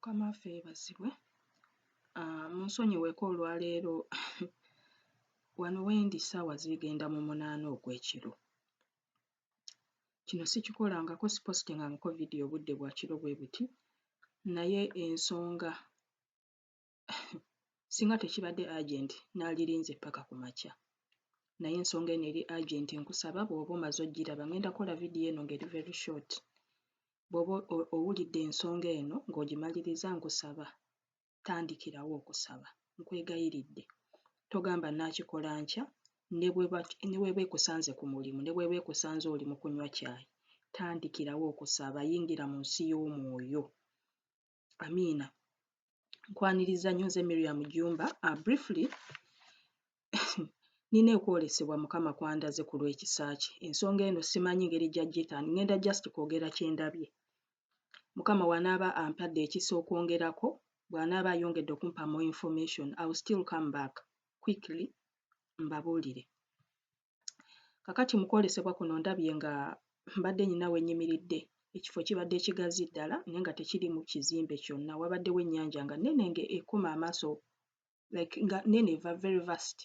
Mukama waffe yeebazibwe. Munsonyiweko olwaleero wano wendi ssaawa zigenda mu 8 ogw'ekiro. Kino sikikolangako, sipositingangako vidiyo obudde bwa kiro bwe buti, naye ensonga singa tekibadde urgent naalirinze ppaka ku makya. Naye ensonga eno eri urgent, nkusaba bw'oba omaze oggiraba, ŋŋenda kkola vidiyo eno ng'eri very short. Bw'oba owulidde ensonga eno ng'ogimaliriza, nkusaba tandikirawo okusaba, nkwegayiridde. Togamba nnaakikola nkya, ne bw'eba ekusanze ku mulimu, ne bw'eba ekusanze oli mu kunywa caayi, tandikirawo okusaba, yingira mu nsi y'omwoyo. Amiina. Nkwaniriza nnyo, nze Miriam Jjumba. Briefly nina okwolesebwa Mukama kwandaze ku lw'ekisa kye. Ensonga eno simanyi ngeri gy'agiyita, ŋŋenda just kwogera kye ndabye. Mukama bw'anaaba ampadde ekisa okwongerako, bw'anaaba ayongedde okumpa more information, I will still come back quickly mbabuulire. Kakati mu kwolesebwa kuno ndabye nga mbadde nnina we nnyimiridde, ekifo kibadde kigazi ddala naye nga tekirimu kizimbe kyonna. Wabaddewo ennyanja nga nnene nga ekuma amaaso, like nga nnene, very vast,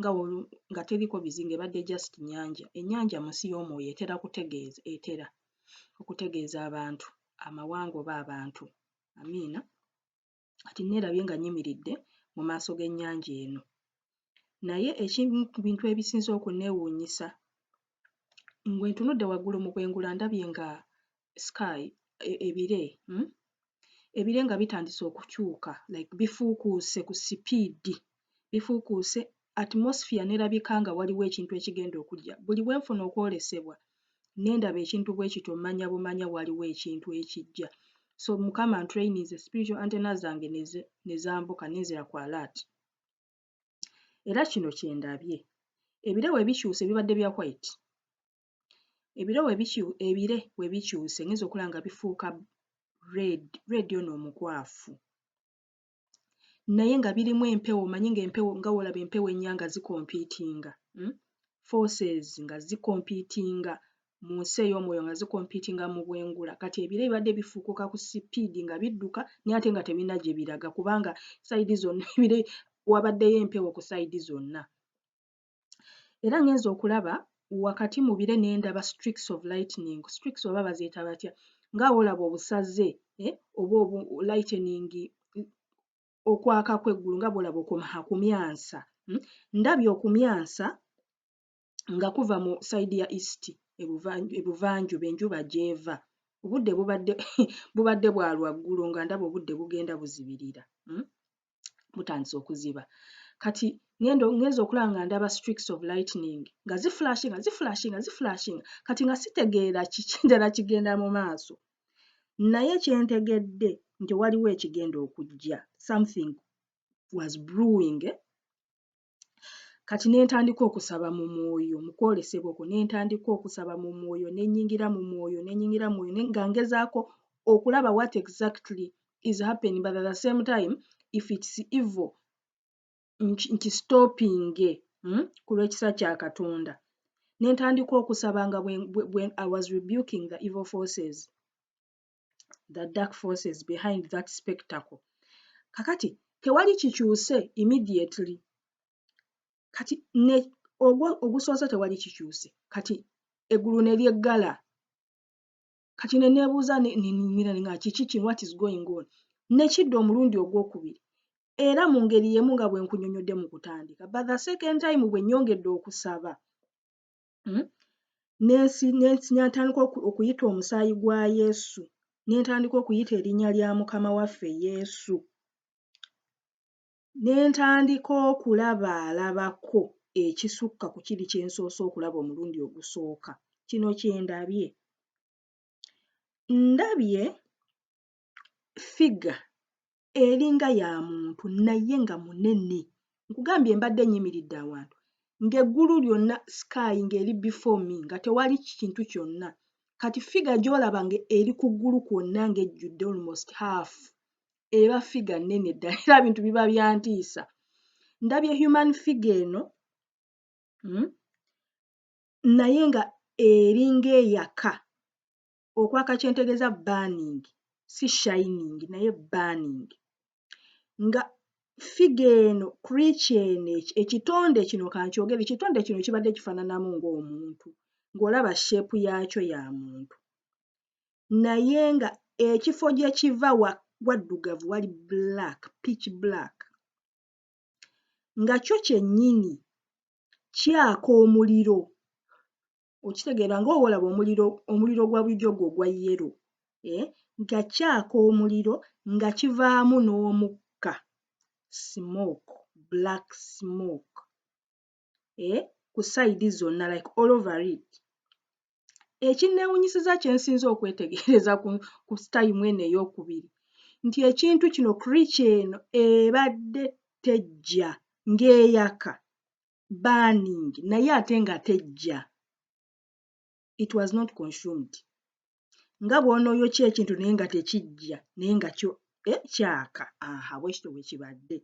nga teriko bizinga, ebadde just nnyanja. Ennyanja mu nsi y'omwoyo etera kutegeeza, etera okutegeeza abantu, amawanga oba abantu. Amiina. Kati nneerabye nga nnyimiridde mu maaso g'ennyanja eno. Naye ekimu ku bintu ebisinze okunneewuunyisa, bwe ntunudde waggulu mu bwengula, ndabye nga sky, ebire, Ebire nga bitandise okukyuka, like bifuukuuse ku sipiidi, bifuukuuse, atmosphere n'erabika nga waliwo ekintu ekigenda okujja. Buli bwe nfuna okwolesebwa ne ndaba ekintu bwe kityo, mmanya bumanya waliwo ekintu ekijja. So Mukama antraininze spiritual antenna zange ne zambuka ne nzira ku alert. Era kino kye ndabye. Ebire we bikyuse, bibadde bya white. Ebire we bikyuse, ngenze okulaba nga bifuuka red, red ono omukwafu. Naye nga birimu empewo, omanyi ng'empewo nga w'olaba empewo ennya nga zikompiitinga, Forces nga zikompiitinga mu nsi ey'omwoyo, nga zikompiitinga mu bwengula. Kati ebire bibadde bifuukuka ku sipiidi nga bidduka naye ate nga tebirina gye biraga, kubanga side zonna ebire wabaddeyo empewo ku side zonna. Era ngenze okulaba wakati mu bire ne ndaba streaks of lightning, streaks oba baziyita batya, nga bw'olaba obusaze oba obu lightning, okwaka kw'eggulu, nga bw'olaba okumyansa. Ndabye okumyansa nga kuva mu side ya east, ebuvanjuba, enjuba gy'eva. Obudde bubadde bwa lwaggulo, nga ndaba obudde bugenda buzibirira, Butandise okuziba. Kati ngenze okulaba nga ndaba streaks of lightning nga ziflashinga, ziflashinga, ziflashinga. Kati nga sitegeera kiki ddala kigenda mu maaso. Naye kye ntegedde nti waliwo ekigenda okujja, something was brewing. Kati ne ntandika okusaba mu mwoyo, mu kwolesebwa okwo ne ntandika okusaba mu mwoyo, ne nnyingira mu mwoyo, ne nnyingira mu mwoyo nga ngezaako okulaba what exactly is happening, but at the same time if it's evil nkistopinge ku lw'ekisa kya Katonda. Ne ntandika okusaba nga bwe I was rebuking the evil forces, the dark forces behind that spectacle. Kakati tewali kikyuse immediately. Kati ne ogwo ogusoose tewali kikyuse. Kati eggulu ne lyeggala. Kati ne neebuuza ne nga kiki kino, what is going on? Ne kidda omulundi ogwokubiri era mu ngeri y'emu nga bwe nkunnyonnyodde mu kutandika. But the second time bwe nnyongedde okusaba, ne ntandika okuyita omusaayi gwa Yesu, ne ntandika okuyita erinnya lya Mukama waffe Yesu. Ne ntandika okulabaalabako ekisukka ku kiri kye nsoose okulaba omulundi ogusooka. Kino kye ndabye. Ndabye figure eringa ya muntu naye nga munene. Nkugambye mbadde nnyimiridde awantu ng'eggulu lyonna, sky ng'eri before me, nga tewali kintu kyonna. Kati figure gy'olaba nga eri ku ggulu kwonna ng'ejjudde almost half, eba figure nnene ddala, era bintu biba bya ntiisa. Ndabye human figure eno, Naye nga eringa eyaka. Okwaka kye ntegeeza burning. Si shining, naye burning. Nga figure eno, creature eno, ekitonde kino, kankyogere, ekitonde kino kibadde kifaananamu ng'omuntu, ng'olaba shape yaakyo ya muntu, naye nga ekifo gye kiva waddugavu, wali black, pitch black, nga kyo kyennyini kyaka omuliro. Okitegeera nga olaba omuliro, omuliro gwa bulijjo gwo ogwa yellow, eh? Nga kyaka omuliro, nga kivaamu n'omukka, smoke, black smoke, eh? Ku side zonna, like all over it. Ekinneewunyisiza kye nsinze okwetegereza ku time eno ey'okubiri nti ekintu kino, creature eno, ebadde tejja ng'eyaka burning, naye ate nga tejja. It was not consumed. Nga bw'onooyokya ekintu naye nga tekijja, naye nga kyo kyaka. Aha, bwe kityo bwe kibadde.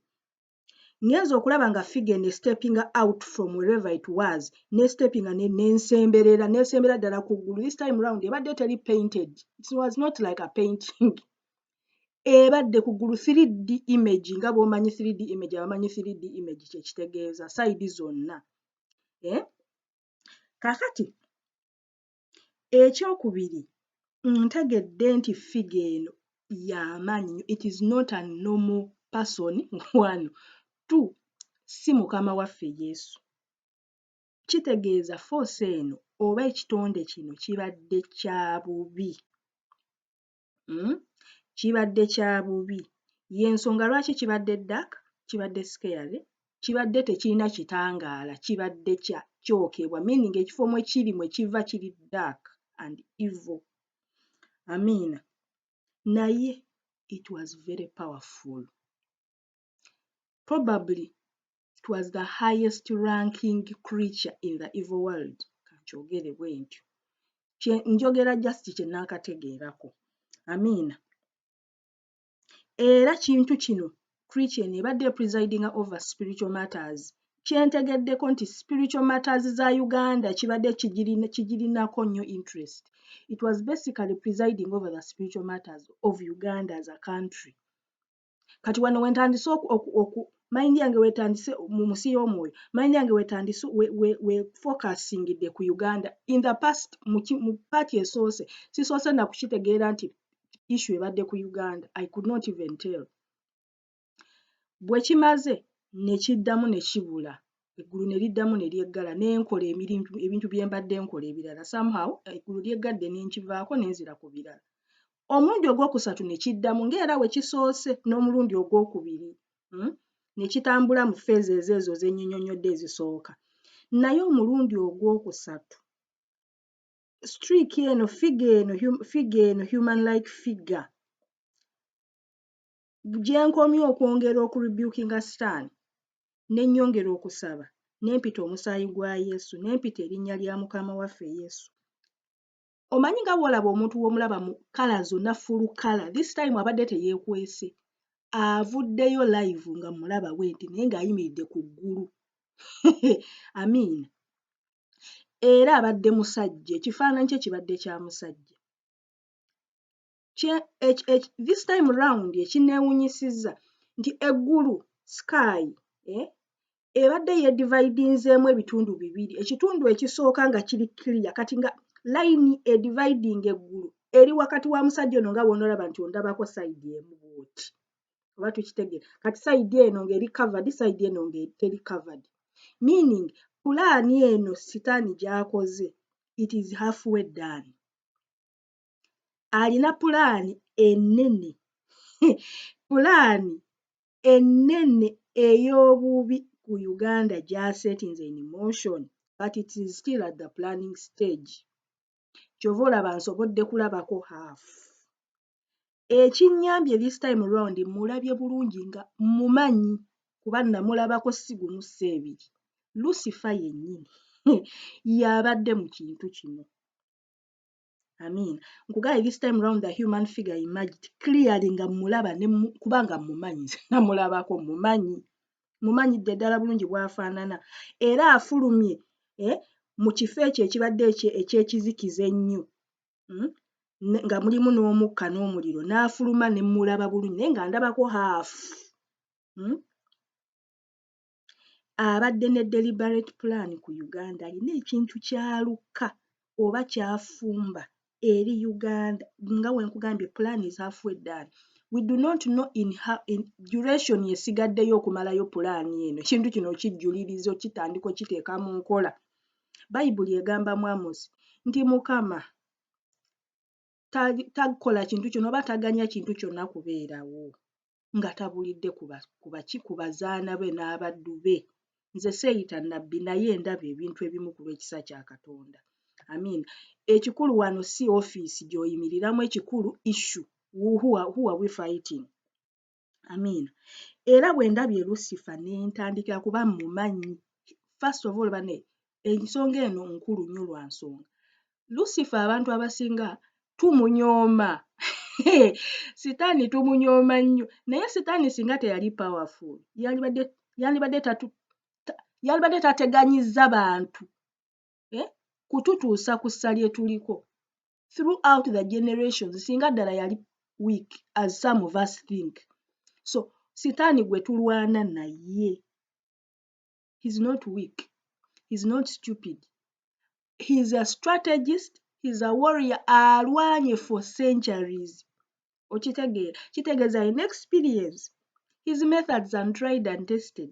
Ngenze okulaba nga figure eno stepping out from wherever it was, ne steppinga nensemberera, nesembera ddala ku ggulu. This time round ebadde teri painted, it was not like a painting. Ebadde ku ggulu 3D image, nga bw'omanyi 3D image, abamanyi 3D image kye kitegeeza, side zonna, eh? Kaakati ekyokubiri, ntegedde nti figure eno y'amaanyi nnyo. It is not a normal person. One, two, si Mukama waffe Yesu. Kitegeeza force eno oba ekitonde kino kibadde kya bubi, Kibadde kya bubi. Y'ensonga lwaki kibadde dark, kibadde scary, kibadde tekirina kitangaala, kibadde kya kyokebwa, meaning ekifo mwe kiri, mwe kiva, kiri dark and evil. Amiina. Naye it was very powerful. Probably it was the highest ranking creature in the evil world. Kankyogere bwe ntyo, njogera just kye naakategeerako. Amiina. Era kintu kino, creature eno ebadde presiding over spiritual matters. Kyentegeddeko nti spiritual matters za Uganda kibadde kigirinako nnyo interest. It was basically presiding over the spiritual matters of Uganda as a country. Kati wano wentandise oku mind yange wetandise mu nsi y'omwoyo, mind yange wetandise we focusingidde ku Uganda. In the past, mu part esoose, sisoose nakukitegeera nti issue ebadde ku Uganda. I could not even tell. Bwe kimaze ne kiddamu ne kibula, eggulu ne liddamu ne lyeggala, ne nkola ebintu bye mbadde nkola ebirala. Somehow eggulu lyeggadde ne nkivaako ne nzira ku birala. Omulundi ogwokusatu ne kiddamu ng'era bwe kisoose n'omulundi ogwokubiri, Ne kitambula mu phases ezo ze nnyinnyonnyodde ezisooka. Naye omulundi ogwokusatu, streak eno, figure eno, figure eno, human like figure, gye nkomye okwongera okurebukinga Sitaani, ne nnyongera okusaba, ne mpita omusaayi gwa Yesu, ne mpita erinnya lya Mukama waffe Yesu. Omanyi nga bw'olaba omuntu w'omulaba mu colour zonna, full colour, this time abadde teyeekwese, avuddeyo live nga mmulaba bwe nti, naye ng'ayimiridde ku ggulu. Amiina. Era abadde musajja, ekifaananyi kye kibadde kya musajja. This time round ekinneewuunyisizza nti eggulu, sky, eh, ebadde yeedividinzeemu ebitundu bibiri. Ekitundu ekisooka nga kiri clear. Kati nga line edividinga eggulu eri wakati wa musajja ono, nga bw'onoolaba nti ondabako side emu bw'oti, oba tukitegeera. Kati side eno ng'eri covered, side eno ng'eteri covered, meaning pulaani eno Sitaani gy'akoze, it is halfway done. Alina pulaani ennene, pulaani ennene ey'obubi ku Uganda gy'asettinze in motion, but it is still at the planning stage. Ky'ova olaba nsobodde kulabako half. Ekinnyambye, this time round mmulabye bulungi nga mmumanyi, kuba namulabako si gumu si ebiri. Lucifer yennyini y'abadde mu kintu kino. Amiina. Nkugambye, this time round the human figure emerged clearly nga mmulaba, ne kubanga mmumanyi, nze namulabako, mmumanyi, mumanyidde ddala bulungi bw'afaanana. Era afulumye, eh, mu kifo ekyo ekibadde eky'ekizikiza ennyo. Nga mulimu n'omukka n'omuliro, n'afuluma ne mmulaba bulungi, naye nga ndabako half, Abadde ne deliberate plan ku Uganda. Alina ekintu ky'aluka oba ky'afumba eri Uganda. Nga bwe nkugambye, plan is halfway done. We do not know in duration esigaddeyo okumalayo pulaani eno, ekintu kino okijjuliriza, okitandika, okiteeka mu nkola. Bayibuli egamba mu Amosi nti Mukama takola kintu kyonna oba taganya kintu kyonna kubeerawo nga tabulidde ku baki, ku bazaana be n'abaddu be. Nze seeyita nnabbi, naye ndaba ebintu ebimu ku lw'ekisa kya Katonda. Amiina. Ekikulu wano si ofiisi gy'oyimiriramu, ekikulu issue, who are we fighting? Amiina. Era bwe ndabye Lucifer ne ntandikira kuba mmumanyi. First of all, banne, ensonga eno nkulu nnyo lwa nsonga Lucifer abantu abasinga tumunyooma, Sitaani tumunyooma nnyo, naye Sitaani singa teyali powerful, yandibadde tateganyizza bantu kututuusa ku ssa lye tuliko throughout the generations, singa ddala yali weak as some of us think. So Sitaani gwe tulwana naye, he's not weak, he's not stupid, he's a strategist, he's a warrior. Alwanye for centuries, okitegeera? Kitegeeza alina experience. His methods are tried and tested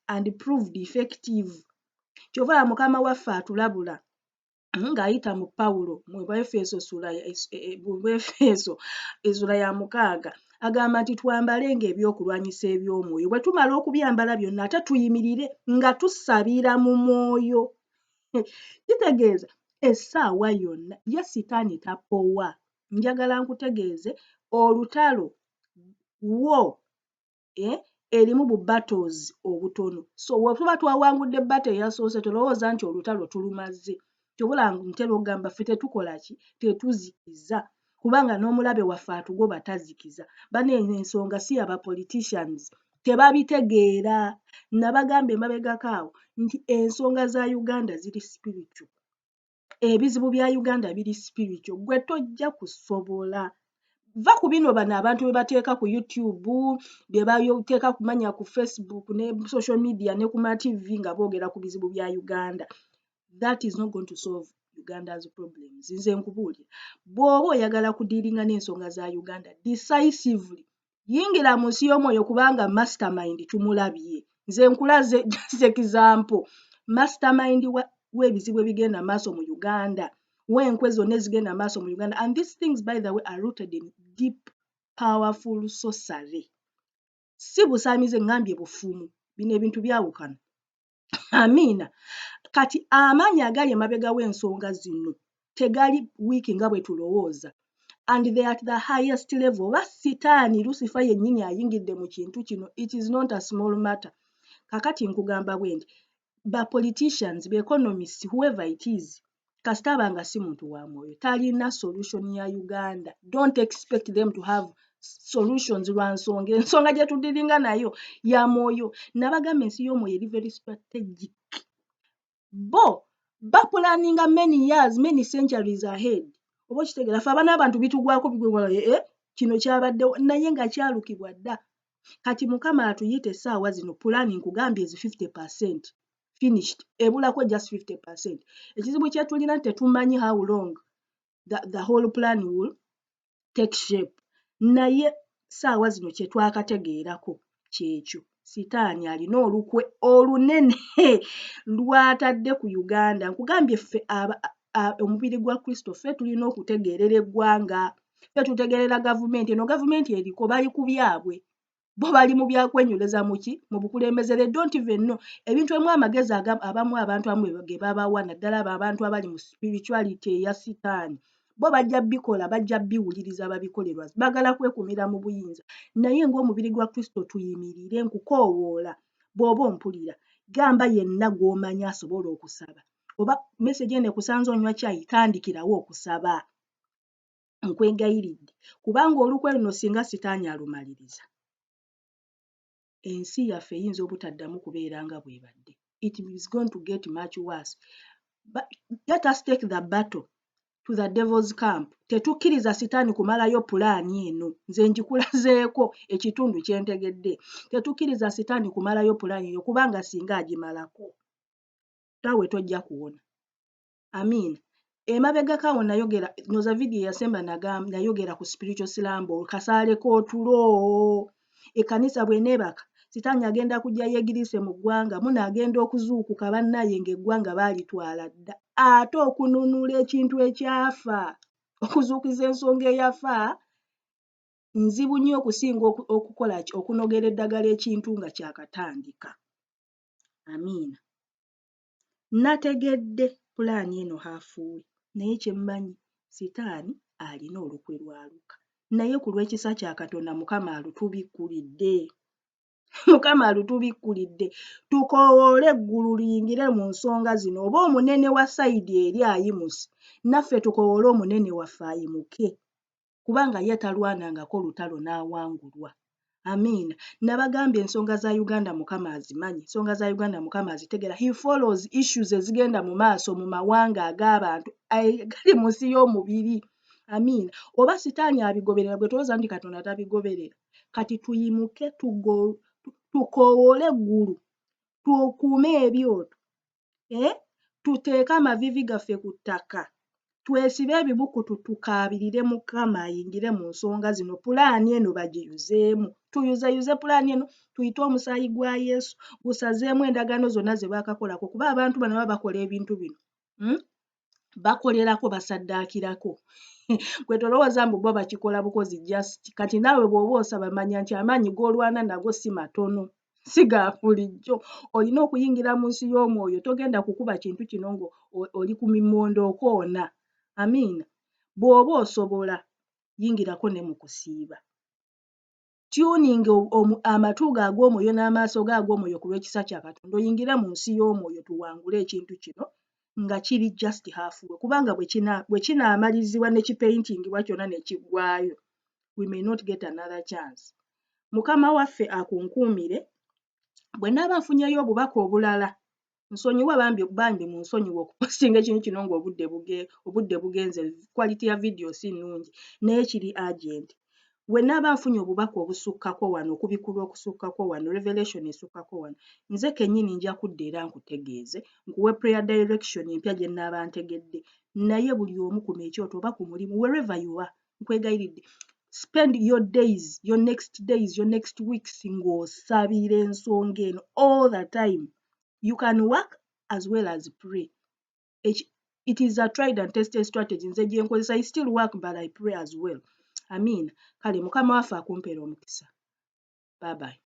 and proved effective. Kyova laba Mukama waffe atulabula ng'ayita mu Pawulo mu Bwefeso essula ya 6, agamba nti twambalenga ebyokulwanyisa eby'omwoyo. Bwe tumala okubyambala byonna, ate tuyimirire nga tusabira mu mwoyo. Kitegeeza essaawa yonna ye Sitaani tapowa. Njagala nkutegeeze, olutalo wo erimu bu battles obutono. So we tuba twawangudde battle eyasoose, tolowooza nti olutalo tulumaze. Kyova ntera okugamba, ffe tetukola ki? Tetuzikiza, kubanga n'omulabe waffe atugoba tazikiza. Bano eno ensonga si yaba politicians, tebabitegeera. Nabagamba emabegako awo nti ensonga za Uganda ziri spiritual, ebizibu bya Uganda biri spiritual. Gwe tojja kusobola va ku bino bano abantu bye bateeka ku YouTube, bye bateeka kumanya ku Facebook ne social media ne ku ma TV nga boogera ku bizibu bya Uganda. That is not going to solve Uganda's problems. Nze nkubuulira, bw'oba oyagala kudealinga n'ensonga za Uganda decisively, yingira mu nsi y'omwoyo, kubanga mastermind tumulabye. Nze nkulaze just example, mastermind w'ebizibu ebigenda maaso mu Uganda, w'enkwe zonna ezigenda maaso mu Uganda. And these things, by the way, are rooted in deep powerful sorcery. Si busaamize, ŋŋambye bufumu. Bino ebintu byawukana. Amiina. Kati amaanyi agali emabega w'ensonga zino tegali weak nga bwe tulowooza, and they are at the highest level. Oba Sitaani Lucifer yennyini ayingidde mu kintu kino, it is not a small matter. Kakati nkugamba bwe nti ba politicians, ba economists, whoever it is, kasita aba nga si muntu wa mwoyo, talina solution ya Uganda. Don't expect them to have solutions, lwa nsonga ensonga gye tudealinga nayo ya mwoyo. Nabagamba, ensi y'omwoyo eri very strategic. Bo baplanninga many years, many centuries ahead, oba okitegeera? Fe abaana abantu bitugwako bigwe, eh, kino kyabaddewo naye nga kyalukibwa dda. Kati Mukama atuyite essaawa zino. Pulaani nkugambye ezi 50% finished, ebulako just 50%. Ekizibu kyetulina, tetumanyi how long the whole plan will take shape, naye ssaawa zino kye twakategeerako kyekyo: Sitaani alina olukwe olunene lw'atadde ku Uganda. Nkugambye, ffe omubiri gwa Kristo, ffe tulina okutegeerera eggwanga, ffe tutegeerera gavumenti eno. Gavumenti eriko bali ku byabwe, bo bali mu byakwenywereza muki mu bukulembeze. They don't even know ebintu ebimu. Amagezi abamu, abantu abamu ge babawa, naddala abo abantu abali mu spirituality eya Sitaani, bo bajja bikola, bajja biwuliriza, babikolerwa, baagala kwekumira mu buyinza. Naye ng'omubiri gwa Kristo tuyimirire. Nkukoowoola, bw'oba ompulira, gamba yenna gw'omanyi asobola okusaba, oba message eno ekusanze onywa caayi, tandikirawo okusaba. Nkwegayiridde, kubanga olukwe luno singa Sitaani alumaliriza, ensi yaffe eyinza obutaddamu kubeera nga bw'ebadde. It is going to get much worse. But let us take the battle to to the devil's camp. Tetukkiriza sitaani kumalayo pulaani eno. Nze njikulazeeko ekitundu kye ntegedde. Tetukkiriza sitaani kumalayo pulaani eno, kubanga singa agimalako, naawe tojja kuwona. Amiina. Emabegako awo nayogera noza vidiyo eyasemba, nayogera ku spiritual slumber, kasaale k'otulo. Ekkanisa bw'eneebaka, sitaani agenda kujja yeegiriise mu ggwanga. Munaagenda okuzuukuka, bannaye, ng'eggwanga baalitwala dda. Ate okununula ekintu ekyafa, okuzuukiza ensonga eyafa, nzibu nnyo okusinga okukola ki, okunogera eddagala ekintu nga kyakatandika. Amiina. Nategedde pulaani eno halfway, naye kye mmanyi, sitaani alina olukwe lw'aluka, naye ku lw'ekisa kya Katonda, Mukama alutubikkulidde, Mukama alutubikkulidde. Tukoowoole eggulu liyingire mu nsonga zino. Oba omunene wa side eri ayimuse, naffe tukowoole omunene waffe ayimuke, kubanga ye talwanangako lutalo n'awangulwa. Amiina. Nabagambye, ensonga za Uganda Mukama azimanyi, ensonga za Uganda Mukama azitegeera. He follows issues ezigenda mu maaso mu mawanga ag'abantu gali mu nsi y'omubiri. Amiina. Oba sitaani abigoberera, gwe tolowooza nti Katonda tabigoberera? Kati tuyimuke, tukoowoole eggulu, tukuume ebyoto, eh? Tuteeke amaviivi gaffe ku ttaka, twesibe ebibukutu, tukaabirire Mukama ayingire mu nsonga zino. Pulaani eno bagiyuzeemu, tuyuzeyuze pulaani eno, tuyite omusaayi gwa Yesu gusazeemu endagaano zonna ze baakakolako, kuba abantu bano baba bakola ebintu bino, Bakolerako, basaddaakirako. Gwe tolowooza mbu bo bakikola bukozi just. Kati naawe bw'oba osaba, manya nti amaanyi g'olwana nago si matono, si ga bulijjo. Olina okuyingira mu nsi y'omwoyo. Togenda kukuba kintu kino nga oli ku mimondo okoona. Amiina. Bw'oba osobola, yingirako ne mu kusiiba, tuning amatu go ag'omwoyo n'amaaso go ag'omwoyo ku lw'ekisa kya Katonda, oyingire mu nsi y'omwoyo, tuwangule ekintu kino nga kiri just halfway, kubanga bwe kinaamalizibwa ne kipaintingibwa kyonna ne kiggwaayo, we may not get another chance. Mukama waffe akunkuumire. Bwe naaba nfunyeyo obubaka obulala, nsonyiwa bambi, bambi munsonyiwe okupostinga ekintu kino ng'obudde obudde bugenze, quality ya vidiyo si nnungi, naye kiri urgent. We naaba nfunye obubaka obusukkako wano, okubikulwa okusukkako wano, revelation esukkako wano, nze kennyini nja kudda era nkutegeeze, nkuwe prayer direction empya gye nnaaba ntegedde. Naye buli omu kuma ekyoto oba ku mulimu, wherever you are, nkwegayiridde, spend your days, your next days, your next weeks ng'osabira ensonga eno all the time. You can work as well as pray. It is a tried and tested strategy nze gye nkozesa. I still work, but I pray as well. Amiina. Kale Mukama waffe akumpeera omukisa. Bye bye.